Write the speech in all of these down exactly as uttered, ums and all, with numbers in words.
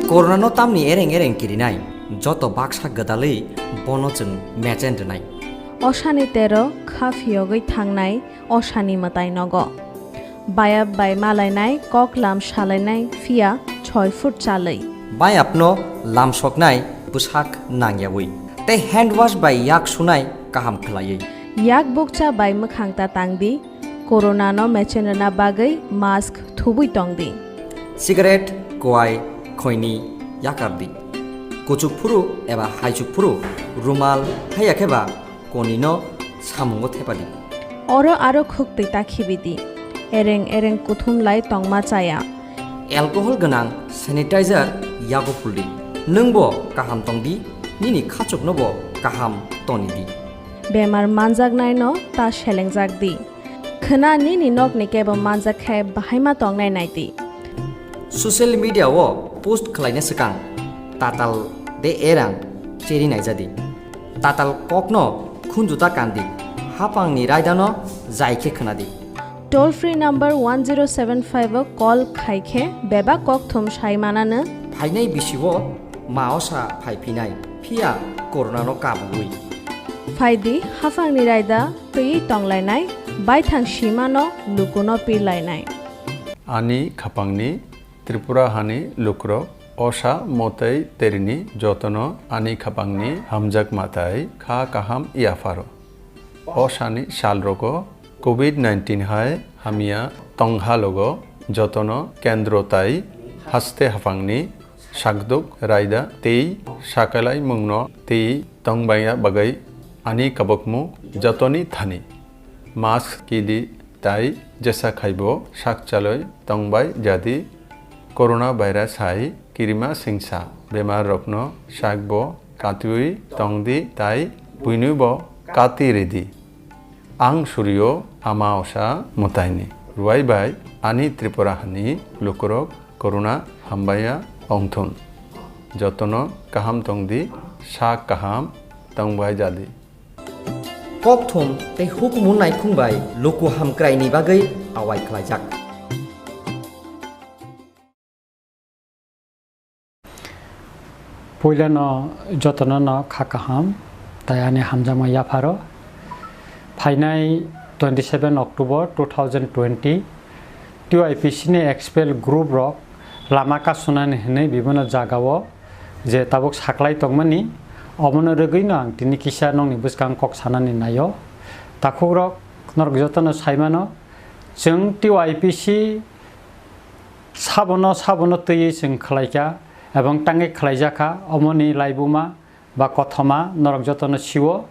Corona no tamni ereng ereng kirinai, joto baksa gwdalwi bono chwng mechen rwnai. Osani tero kha phiyogwi thangnai osani mwtai nogo. Bayap bai malainai, kok lam salainai, phiya choi foot chalwi. Bayapno lamsoknai bwsak nangyawi. Tei hand wash bai yak sunai kaham khwlaiwi. Yak bukcha bai mwkhang ta tangdi, corona no mechen rwna bagwi mask thubwi tongdi. Cigarette, kwai, khoini yakardi. Kuchuk phuru eba haichuk phuru rumal, haiya khe ba konino samungo thepadi. Oro aro khuktwi ta khibidi. Ereng ereng kuthum lai tongma chaya. Alcohol gwnang sanitizer yago phuldi. Nwngbo kaham tongdi, nini khachuknobo kaham tonidi. Bemar manjaknaino ta selengjak di. Khwna nini nokni kebo manjak khe bahaima tongnai nai di. Social media o post khwlaina swkang tatal de erang cheri naijadi. Tatal kokno khunjuta kandi, hapangni raidano jai khe khwnadi. Toll free number one zero seven five o call khai khe bebak kokthum sai manano. Phainai bisi o ma osa phai phinai, phiya corona no kabui. Phaidi hapangni raida twiwi tonglainai, baithang simano lukuno pirlainai. Ani khapangni Tripura hani lukurok osa motei terini jotono ani khapangni hamjakma tai kha kaham yapharo. Osani salrogo covid nineteen hai hamya tonghalogo jotono kendro tai haste haphangni sakduk raida tei sakalaimungno tei tongbaiya bagwi ani kabukmu jotoni thani mask kidi tai jesa khaibo sakchaloi tongbai jadi. Corona virus hai kirima singsa bemar rokno sakbo katiui tongdi tai buinui bo kati ridi. Ang surio ama osa mutaini ruai bai ani Tripura hani lukurok corona hambaya ongthun. Jotono kaham tongdi, sak kaham tongbai jadi. Kokthum tei hukumu naikhung bai luku hamkraini bagwi awai khlaijak. Puilano jotono no kha kaham tai ani hamjakma yapharo. Phainai twenty seven October two thousand twenty T Y P C ni expert group rok lama kasunani hinwi bibino jagao je tabuk saklai tongmani, omono rwgwino ang tini kisa nokni bwskang kok sanani naio. Takhukrok norok jotono saimano, chwng T Y P C sabono sabono twiwi chwng khlaikha ebong tangwi khlaijakha omoni laibuma ba kothoma norok jotono sio.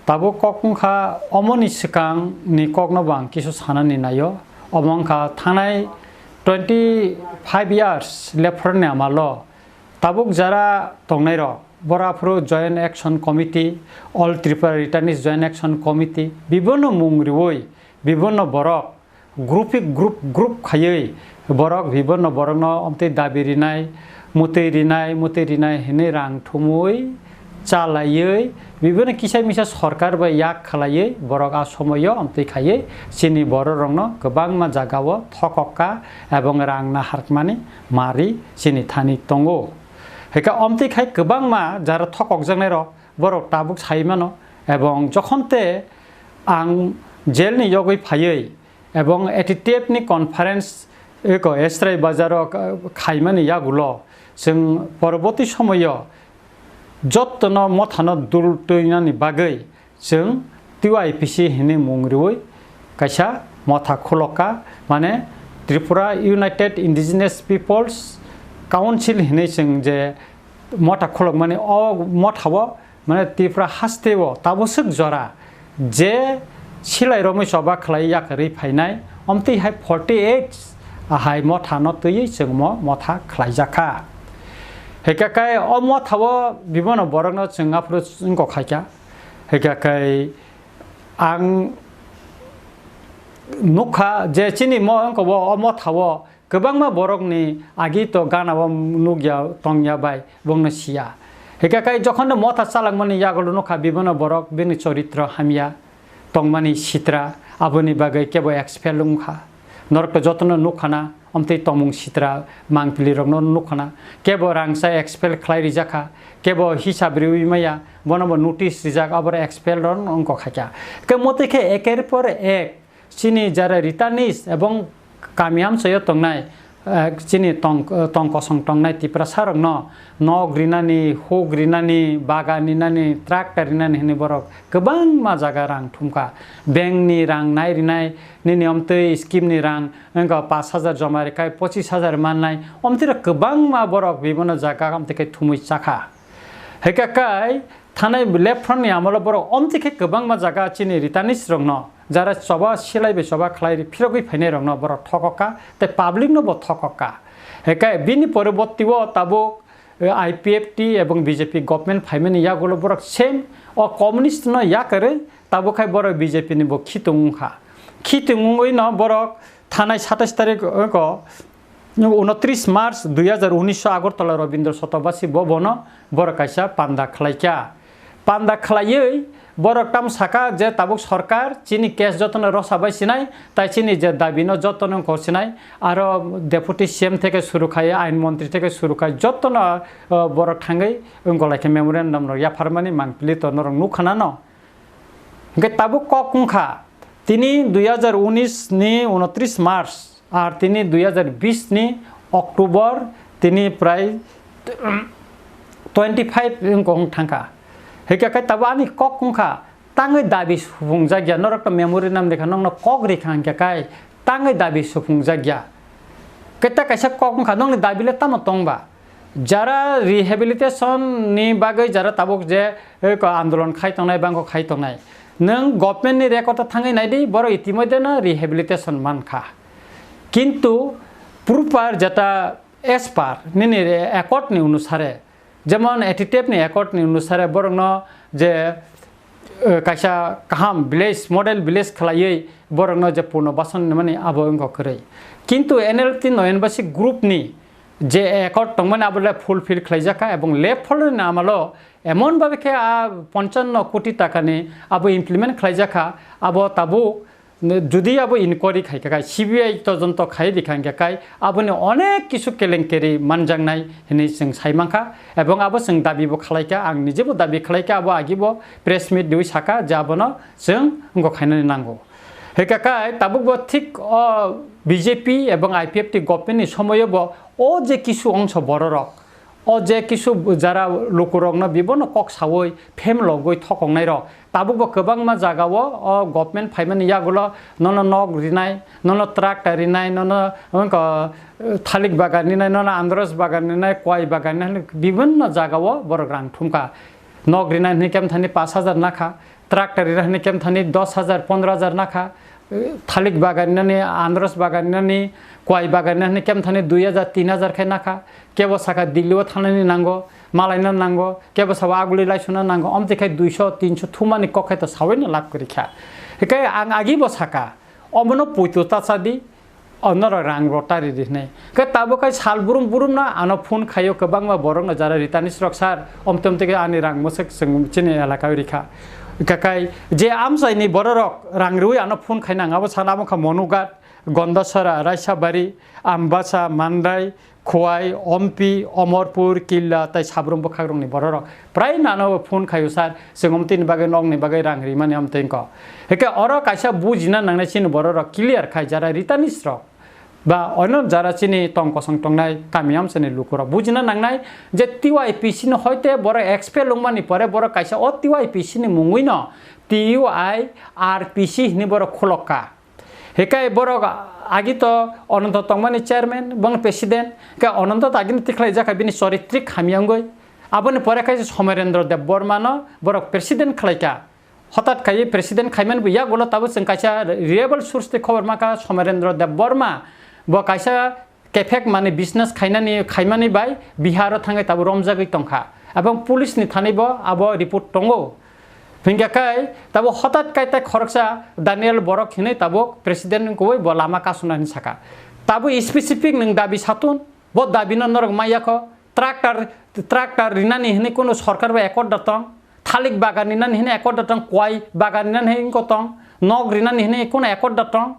Tabuk kok wngkha omoni swkangni kokno bo ang kisu sanani naio. Omo wngkha thanai twenty five years lephorni amalo tabuk jara tongnairok, bora phuru Joint Action Committee, All Tripura Returnees Joint Action Committee, bibonno mung riui, bibonno borok, group group group khaiwi borok bibonno borokno omtwi dabi rinai, mutwi rinai, mutwi rinai hinwi rang thumui, chalaiwi, bibonno kisa misa sorkar bai yak khlaiwi borok a somoio omtwi khaiwi chini bororokno kwbangma jagao thokokka ebong rang naharkmani mari chini thani tongo. Hwnkhe omtwi khai kwbangma jara thokokjaknairok borok tabuk sai mano, ebong jokhon te ang jail ni yogwi phaiwi ebong A T T F ni conference eko Esrai Bazar o khaimani yagulo chwng poroboti somoyo jottono mothano dul twinani bagwi chwng T Y P C hinwi mung riui kaisa motha khulokka, mane Tripura United Indigenous Peoples Council hinwi chwng je motha khulokmani, o mothao mane Tripura hasteo taboswk jora je silai romwi choba khlai yakarwi phainai, omtwi hai forty eight hai mothano twiwi chwngmo motha khlaijakha. Hwnkhe kai o mothao bibonno borokno chwng aphuru wngkok khaikha. Hwnkhe kai ang nukha je chini mo-, wngkha o, o mothao kwbangma borokni agi to gana o nukya tongya bai bongno siya. Hwnkhe kai jokhon no motha chalangmani yagulo nukha bibonno borok bini choritro hamya tongmani sitra, aboni bagwi kebo expel wngkha. Norok to jotono nukhana, omtwi tongmung sitra mangpili rokno nukhana. Kebo rangsa expel khlai rijakha, kebo hisab riwi maya, bono bo notice rijak, aboro expel rok wngkha khaikha. Ke motwi khe eker por ek chini jara Ritanis ebong kami amchaio tongnai, eh, chini tong, tong kosong tongnai Tiprasa rokno nok rinani, huk rinani, bagan rinani, tractor rinani hwnwi borok kwbangma jaga rang thumkha. Bank ni rang nai rinai, nini omtwi scheme ni rang wngkha pash hajar joma rikhai pochis hajar mannai, omtwi rok kwbangma borok bibono jaga omtwi khe thumwi chakha. Hwnkhe kai thanai left front ni amolo borok omtwi khe kwbangma jaga chini Ritanis rokno jara choba silai bai choba khlai phirogwi phainai rokno borok thokokha tei public no bo thokokha. Hwnkhe bini poroborti o tabuk I P F T ebong B J P government phaimani yagulo borok same o communist no yakarwi tabuk khai borok B J P ni bo khitung wngkha. Khitung wngwi no borok thanai satais tarik o unotris March dui hajar unis Agartala Rabindra Sotobasi Bhavan o borok kaisa panda khlaikha. Panda khlaiwi borok tamo sakha je tabuk sorkar chini case jotono rosa bai sinai, tai chini je dabi no jotono wngkha sinai, aro Deputy C M theke suru khai, Ain Montri theke suru khai jotono, o, borok thangwi wngkha lai khe memorandum rok yapharmani mangpili to norok nukhana no. Hwnkhe tabuk kok wngkha tini dui hajar unis ni unotris March. Ar tini dui hajar bis ni October tini prai twenty five wngkha wng thangkha. Hwnkhe khe tabuk ani kok wngkha tangwi dabi supungjakya, norok to memory nam rikha, nokno kok rikha hwnkhe kai tangwi dabi supungjakya. Khe ta kaisa kok wngkha nokni dabi le tamo tongba? Jara rehabilitation ni bagwi jara tabuk je, eh, ko andolon khai tongnai, bangkho khai tongnai. Nwng government ni record o thangwi naidi, borok itimodhe no rehabilitation mankha. Kintu proper jeta as per nini re-, accord ni onusare, jemon A T T F ni accord ni onusare borokno je, eh, kaisa kaham village, model village khlaiwi borokno je purno basan mani abo wngkha kwrwi. Kintu N L T Noyan Basi group ni je accord tongmani abo le fulfill khlaijakha ebong left folder ni amalo emon babe khe a ponchano koti takani abo implement khlaijakha, abo tabuk jodi abo inquiry khaikha, C B I todonto khai rikha hwnkhe kai aboni onek kisu kelenkeri manjaknai hinwi chwng saimankha ebong abo chwng dabi bo khlaikha, ang nijebo dabi khlaikha, abo agibo press meet riwi sakha je abono chwng wngkha khainani nango. Hwnkhe kai tabukbo thik o B J P ebong I P F T government ni somoio bo o je kisu ongso bororok, o je kisu jara lukurokno bibono kok saui phem logoi thokongnairok tabukbo kwbangma jagao o government phaimani yagulo nono nok rinai, nono tractor rinai, nono wngkha, eh, thalik bagan rinai, nono andros bagan rinai, kwai bagan rinai, bibinno jagao borok rang thumkha. Nok rinai hwnwi kemthani pash hajar nakha, tractor rinai hwnwi kemthani dos hajar, pondro hajar nakha, eh, thalik bagan rinani, andros bagan rinani, kwai bagan rinani kemthani dui hajar, tin hajar khe nakha, kebo sakha Delhi o thangnani nango, malaina nango, kebo sabo aguli laisuna nango, omtwi khai duiso, tinso thumani kok khai to saui no lab kwrwi kha. Hikai ang agi bo sakha, omono poito ta chadi, o norok rang rota ridi hinwi. Khe tabuk khai sal burum burum no ano phone khaio kwbangma borok no jara Ritanis rok sir, omtom tege ani rang mwswk chwng chini elaka o rikha. Kakai je amchaini bororok rang riui ano phone khaina ang abo sana abo kha Monugat, Gondasara, Raisabari, Ambasa, Mandai, Khowai, Ompi, Omorpur, Killa tai Sabrum bwkhakrokni bororok prai nano phone khaio sir, chwng omtini bagwi nokni bagwi rang rimani omtwi wngkha. Hwnkhe oro kaisa bujina nangnai chini bororok clear khai jara Ritanis rok ba oino jara chini tong kosong tongnai kami amchani lukurok bujina nangnai je T Y P C ni hoite borok expel wngmani pore borok kaisa o T Y P C ni mungwino T U I R P C hinwi borok khulokka. Hikai borok agi to Ananto tongmani chairman, bong president, hikai Ananto to agini tikhlai jakha bini choritrik hamya wngwi. Aboni pore khai Somerendra Debbarma no borok president khlaika. Hotat khai president khaiman bo yagulo tabo chwng kaisa reliable source tei khobor maka Somerendra Debbarma bo kaisa kephek mani business khainani, khaimani bai Bihar o thangwi tabo romjagwi tongkha. Abong police ni thani bo abo report tongo. Hingkha khai tabo hotat kai tai khoroksa Daniel Borok hinwi tabo president wngkui bo lama kasuna hinwi saka. Tabo specific nwng dabi satun, bo dabi no norok maya kho. Tractor, tractor rinani hinwi kunu sorkar bai accord da tong. Thalik bagan rinani hinwi accord da tong. Kwai bagan rinani hinwi ko tong. Nok rinani hinwi kunu accord da tong.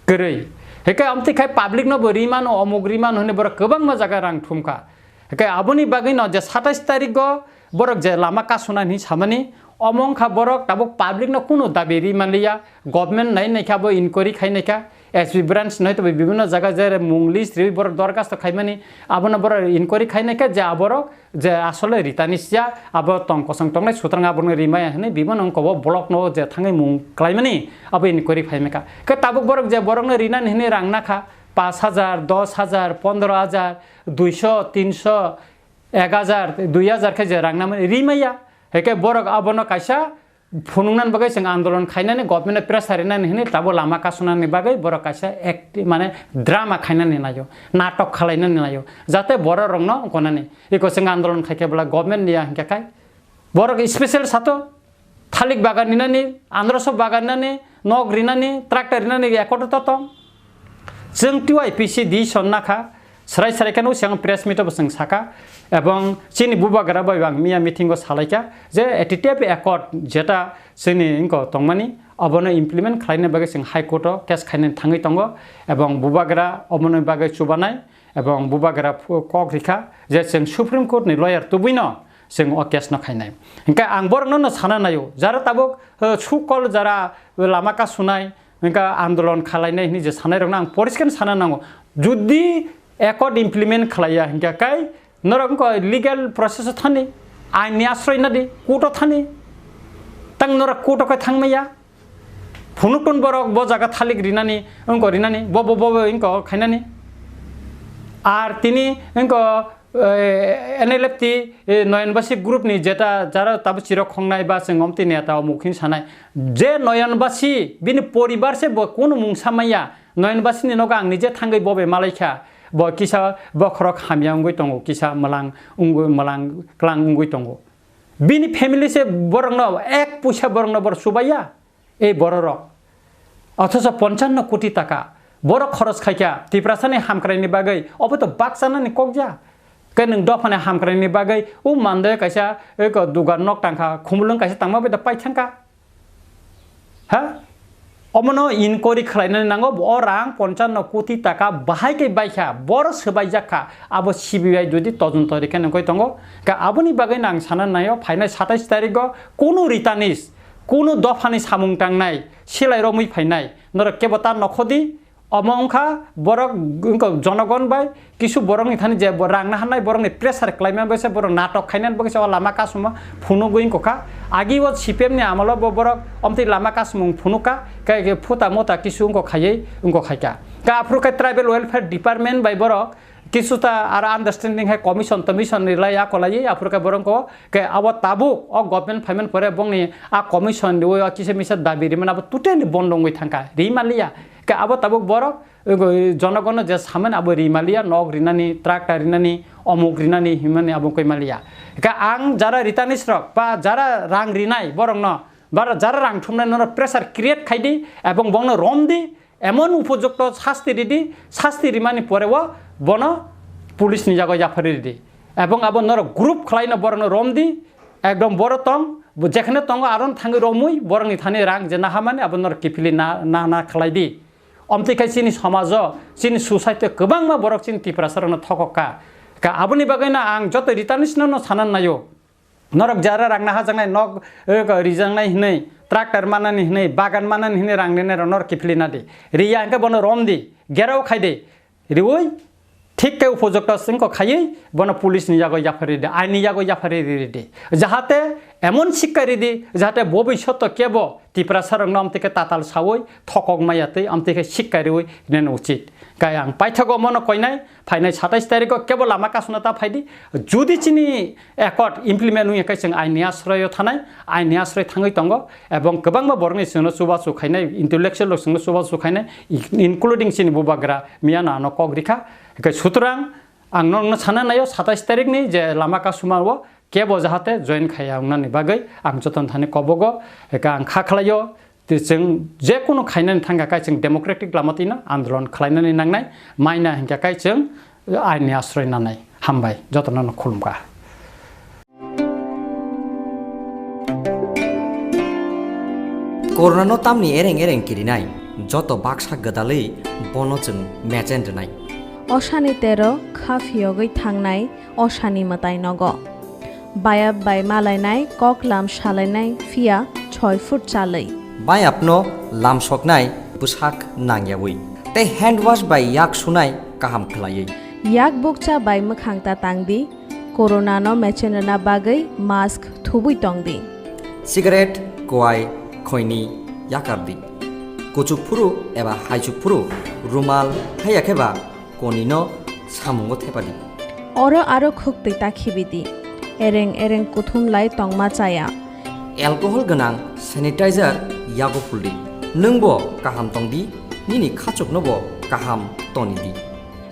Kwrwi. Hwnkhe amtwi khai public no bo rimano, omuk rimano hwnwi borok kwbangma jaga rang thumkha. Hwnkhe aboni bagwi no je satais tarik o borok je lama kasuna hinwi samani, omo wngkha borok tabuk public no kunu dabi ri manliya, government nai naikha bo inquiry khai naikha, S B branch no hwtwi bibhinno jaga je mung list riwi borok dorkhasto khaimani, abono borok inquiry khai naikha je aborok je asole ritani siya, abo tong kosong tongnai sutrang abono rimaya hinwi bibhinno wngkha bo block no je thangwi mung klaimani abo inquiry phaimikha. Khe tabuk borok je borokno rinani hinwi rang nakha, pash hajar, dos hajar, pondro hajar, duiso, tinso, ek hajar, dui hajar khe je rang namani rimaya. Hwnkhe borok abono kaisa phunuknani bagwi chwng andolon khainani, government-no pressure rinani hinwi tabuk lama kasunani bagwi borok kaisa act, mane drama khainani naio, natok khalainani naio, jate bororokno gonani. Eko chwng andolon khaikhe bwla government niya hinkhe khai borok special sato thalik bagan ninani, androso bagan ninani, nok rinani, tractor rinani ekotro to tong. Chwng T Y P C decision nakha, srai srai kheno chwng press meet-o bo chwng sakha, ebong chini bubagra bai ang miya meeting-o salaikha je A T T F accord jeta chini wngkha tongmani, abono implement khlaina bagwi chwng High Court-o case khainani thangwi tongo, ebong bubagra omono bagwi chubanai, ebong bubagra phu-, kok rikha je chwng Supreme Court-ni lawyer tubui-no chwng o case-no khainai. Hinkhe ang borokno no sana naio, jara tabuk, eh, sukol jara lama kasunai, hinkhe andolon khalainai hinwi je sanairokno ang poriskar sana nango. Jodi accord implement khlaiya hinkhe kai norok wngkha legal process-o thani, ain ni asroi nadi, court-o thani, tang norok court-o khe thangmaya. Phunukton borok bo jaga thalik rinani, wngkha rinani, bo, bo, bo, bo wngkha khainani. Ar tini wngkha, eh, N L F T, eh, Noyonbasi group ni jeta jara tabuk chirok khongnai ba chwng omtwi neta omuk hin sanai. Je Noyonbasi bini poribar se bo kunu mungsa maya. Noyonbasi ni nogo ang nije thangwi bo bai malaikha. Bo kisa bokhorok hamya wngwi tongo, kisa mwlang wngwi, mwlang klang wngwi tongo. Bini family se borokno ek puisa borokno bor subaiya. Ei bororok. Othocho ponchanno koti taka borok khoros khaikha Tiprasani hamkraini bagwi, obo to bakchanani kok ya. Khe nwng dophani hamkraini bagwi o mande kaisa, eko dugan nok tangkha, khumulwng kaisa tangma bai da paithangkha. Ha? Omono inquiry khlainani nango, o rang ponchanno koti taka bahai khe baikha, boro swbaijak kha, abo C B I jodi todonto rikhe nangkoi tongo. Khe aboni bagwi nang sana naio, phainai satais tarigo kunu ritanis, kunu dophani samung tangnai, silai romwi phainai, norok kebo ta nokhodi, omo wngkha borok wngkha jonogon bai kisu borokni thani je bo rang naharnai borokni pressure khlaimani bagwi se borok natok khainani bagwi se o lama kasuma phunugwi wngkha. Agi o C P M ni amolo bo borok omtwi lama kasumung phunukha, khe, khe phuta muta kisu wngkha khaiwi wngkha khaikha. Khe aphuru khe tribal welfare department bai borok kisu ta aro understanding hai commission tommission ni lai akolai aphuru khe borok wngkha. Khe abo tabuk o government phaimani pore bongni a commission riwi o kisa misa dabi rimani abo totally bondo wngwi thangkha, ri manliya. Khe abo tabuk borok, ego, jonogono je samani abo ri manliya, nok rinani, tractor rinani, omuk rinani himani abo wngkoi manliya. Khe ang jara ritanis rok ba jara rang rinai borokno, ba jara rang thumnai nono pressure create khaidi ebong bongno romdi, emon upojukto sasti ridi, sasti rimani pore o bono police ni yago yaphari ridi. Ebong abo norok group khlaino borokno romdi, ekdom boro tong, bo jekheno tongo aron thangwi romwi borokni thani rang je nahamani abo norok kiphilwi na, na, na khlaidi. Omtwi khai chini somajo, chini society kwbangma borok chini Tiprasa rokno thokok kha. Kha aboni bagwino ang joto ritanis no, no sana naio. Norok jara rang nahajaknai nok, eh, rijaknai hinwi, tractor manani hinwi, bagan manani hinwi rang rinai rok norok kiphilwi nadi. Riya hwnkhe bono romdi, gerao khaidi. Riwi thik khe upojukto wngkha khaiwi bono police ni yago yaphari ridi, ain ni yago yaphari ridi. Jahate emon sikka ridi, jahate bobishoto kebo Tiprasa rokno amtwi khe tatal sawi thokok maya twi amtwi khe sikka riwi rinani uchit. Khe ang paithago mono koinai, phainai satais tarikho kebo lama kasuna ta phaidi. Jodi chini accord implement wngya khe chwng ain ni asroyo thanai, ain ni asroi thangwi tongo, ebong kwbangma borokni chwngno chubachu khainai, intellectual rok chwngno chubachu khainai, including chini bubagra miyano ano kok rikha. Hwnkhe sutrang ang norokno sana naio satais tarikni je lama kasuma o kebo jahate join khaiya wngnani bagwi ang jotono thani kobogo, hwnkhe ang kha khlaio. Tei chwng je kunu khainani thangkha khe chwng democratic lama twino andolon khlainani nangnai, maina hinkha khe chwng ain ni asroi nanai. Hambai, jotono no khulumkha. Corona no tamni ereng ereng kirinai? Joto baksa gwdalwi bono chwng mechen rwnai. Osani tero kha phiyogwi thangnai osani mwtai nogo. Bayap bai malainai, kok lam salainai, phiya choi foot chalwi. Bayapno lamsoknai bwsak nangyawi. Tei hand wash bai yak sunai kaham khwlaiwi. Yak bukcha bai mwkhang ta tangdi, corona no mechen rwna bagwi mask thubwi tongdi. Cigarette, kwai, khoini yakardi. Kuchuk phuru eba haichuk phuru rumal haiya khe ba konino samungo thepadi. Oro aro khuktwi ta khibidi. Ereng ereng kuthum lai tongma chaya. Alcohol gwnang sanitizer yago phuldi. Nwngbo kaham tongdi, nini khachuknobo kaham tonidi.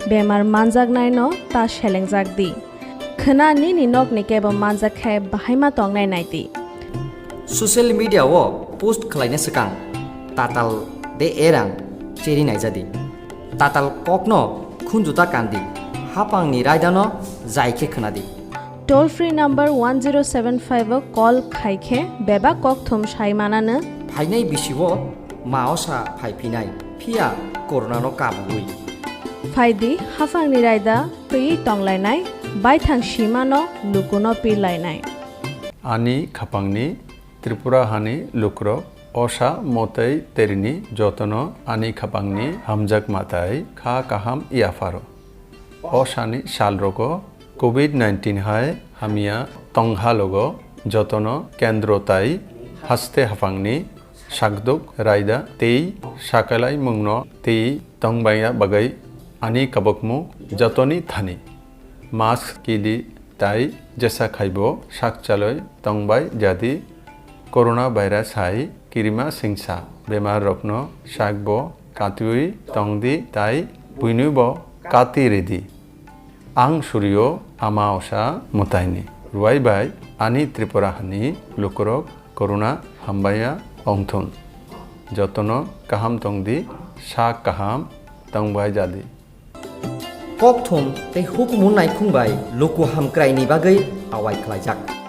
Bemar manjaknaino ta selengjakdi. Khwna nini nokni kebo manjak khe bahaima tongnai naidi. Social media o post khwlaina swkang tatal de erang cheri naijadi. Tatal kokno khunjuta kandi, hapangni raidano jai khe khwnadi. Toll free number one zero seven five o call khai khe bebak kokthum sai mananw. Phainai bisi o ma osa phai phinai, phiya corona no kabugwi. Phaidi, hapangni raida twiwi tonglainai, baithang simano lukuno pirlainai. Ani khapangni Tripura hani lukurok osa motei terini jotono ani khapangni hamjak matai kha kaham yapharo. Osani salrogo covid nineteen hai hamya tongha logo jotono kendro tai haste hapangni sakduk raida tei sakalaimungno tei tongbaiya bagwi ani kabukmung jotoni thani mask kidi tai jesa khaibo sakchalwi tongbai jadi. Corona virus hai kirima singsa bemar rokno sakbo katiwi tongdi tai buinibo kati ridi. Ang surio ama osa mwtaini ruai bai ani Tripura hani lukurok corona hambaiya ongthun. Jotono kaham tongdi, sak kaham tongbai jadi. Kokthum tei hukumu naikhung bai luku hamkraini bagwi awai khlaijak.